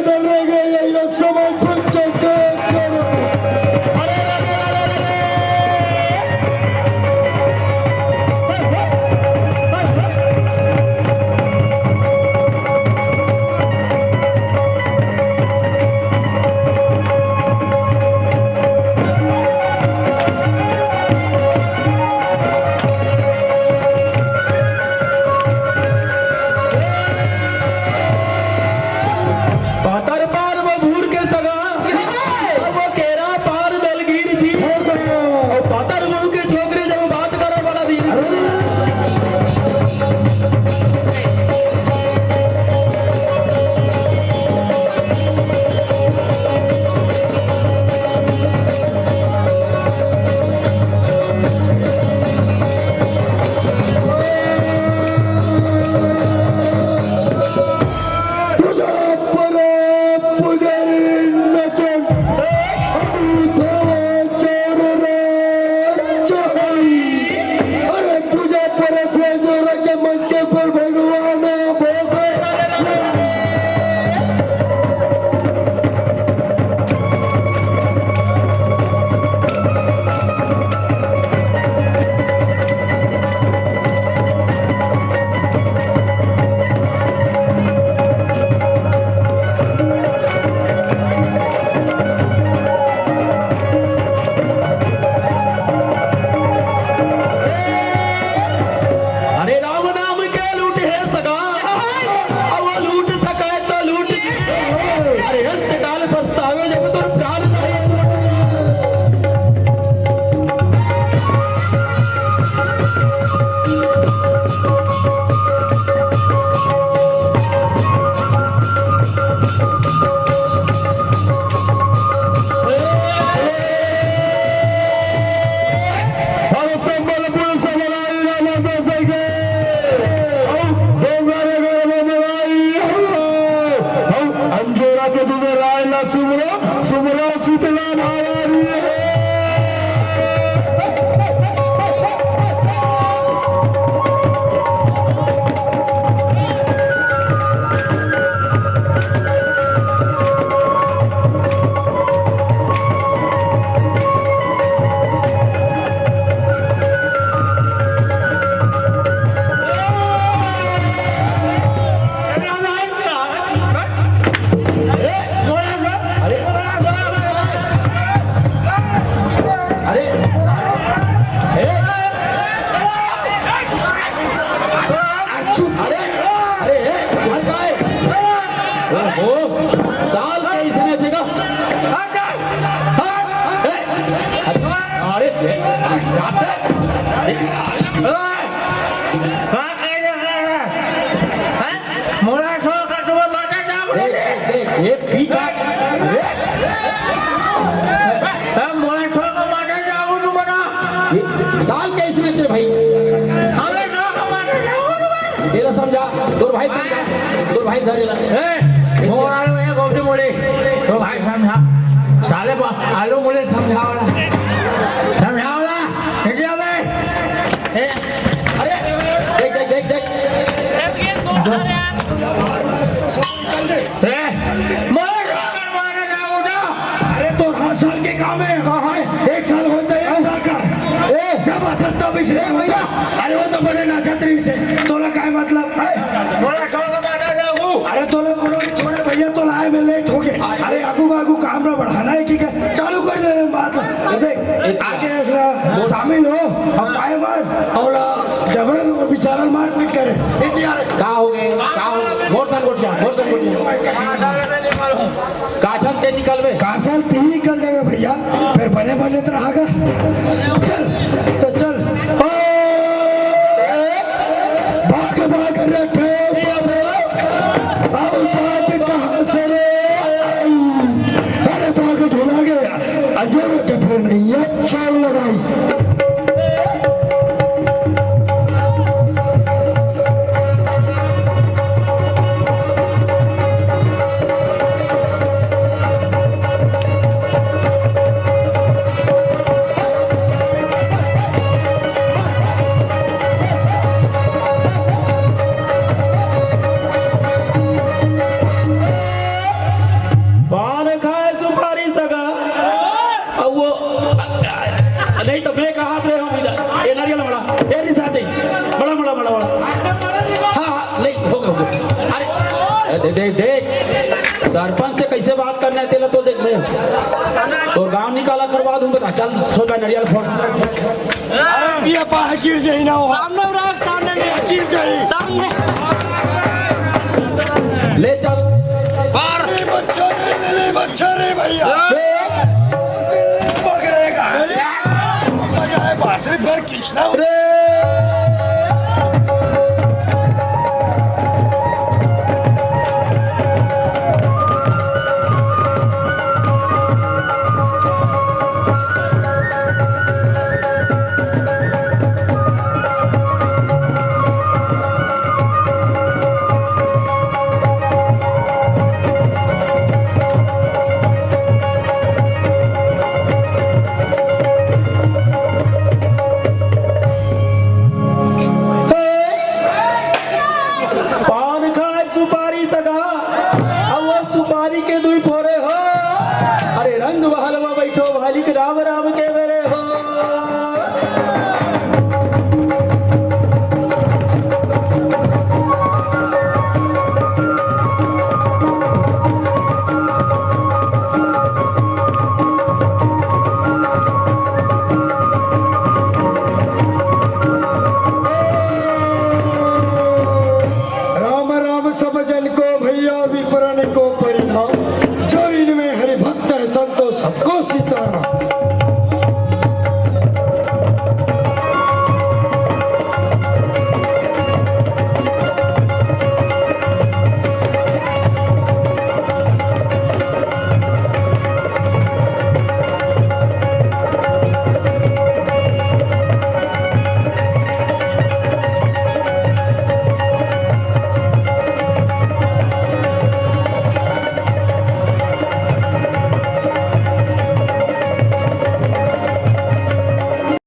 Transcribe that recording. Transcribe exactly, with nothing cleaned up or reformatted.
कर रह गए, ये समय पर चक्कर। पातर पार वो भूर के सगा, वो केरा पार दलगीर जी। और पातर मुंह के छोकरे जब बात करे बड़ा धीरे। अरे पूजा परत हे जोरा के मटके पर भगवान भोग। अरे राम नाम के लूट हे सगा, अब वो लूट सके तो लूट। अरे अंत काल पछतावे जब तोर प्राण जाए। अउ संबलपुर से बलाई रामा जैसे के, अउ डोंगरगढ़ में बलाई, अउ अंजोरा के तुमे राय ला सुमरा, सुमरा शीतला भवानी हे। अरे, अरे, अरे, ए, अरे, अरे, ए, हट जाए। ओहो, साल के इसने जगह। हट, ए, अरे, अरे, ए, अरे, का कह रहा है? हैं? मोला सो का तुम माता जाओ। देख, देख, देख, ये पी का, ये। ए, मोला सो का माता जाओ तुम बना। ये साल के इसने चे भाई। अबे सो का माता जाओ तुम बना। ये ला समझा, तोर भाई समझा, तोर भाई धरे ला। ए, मोर आलू ये गोभी मोले, तो भाई समझा। साले बा-, आलू मोले समझावला। समझावला, समझा बे। ए, अरे, देख, देख, देख, देख। ए, मोर अगर मारे ना उठा। अरे, तो हर साल के काम है। कहाँ है? एक साल होता है, एक साल का। ए, जब आता तब इसलिए ए, भैया। होता। अरे, वो तो बड़े नाचत रही से। तोला काय मतलब है? मोला कौन का माता जाऊ? अरे, तोला कोनो नहीं छोड़े भैया, तोला आए में लेट हो गए। अरे, आगू आगू काम ना बढ़ाना है, ठीक है? चालू कर दे रहे बात। देख, आके इसमें शामिल हो, अब पाए मार, और जबरन और बेचारा मारपीट करे। का हो गए? का हो गए? मोर संग गोठिया, मोर संग गोठिया। काछन ते निकलबे? काछन ते ही निकल देवे भैया, फिर बने बने तो रहागा। चल, तो चल। ओ, भाग, भाग रे ठेप रे, आओ भाग कहाँ से रे? अरे भाग ढुला गया। अजर के फिर नहीं है, चाल लगाई। देख, देख, सरपंच से कैसे बात करना है तेला, तो देख मैं तोर गांव निकाला करवा दूं, बता, चल, सो जा, नरियल फोड़। अरे, ये पाह गिर जाई ना वो। सामने रख, सामने में। गिर जाई। सामने। ले चल। मार। ले बच्चा रे, ले, ले बच्चा रे भैया। ए। पकड़ेगा। बजाए बांसुरी पर कृष्णा। रे। पान खाए सुपारी सगा, अउ वो सुपारी के दुई फोरे हो। अरे रंग महल म बैठो भालिक राम राम के बेरे हो। राम राम सब जन को भैया, विप्रन को परिणाम। जो इनमें हरि भक्त है संतो सबको सीताराम।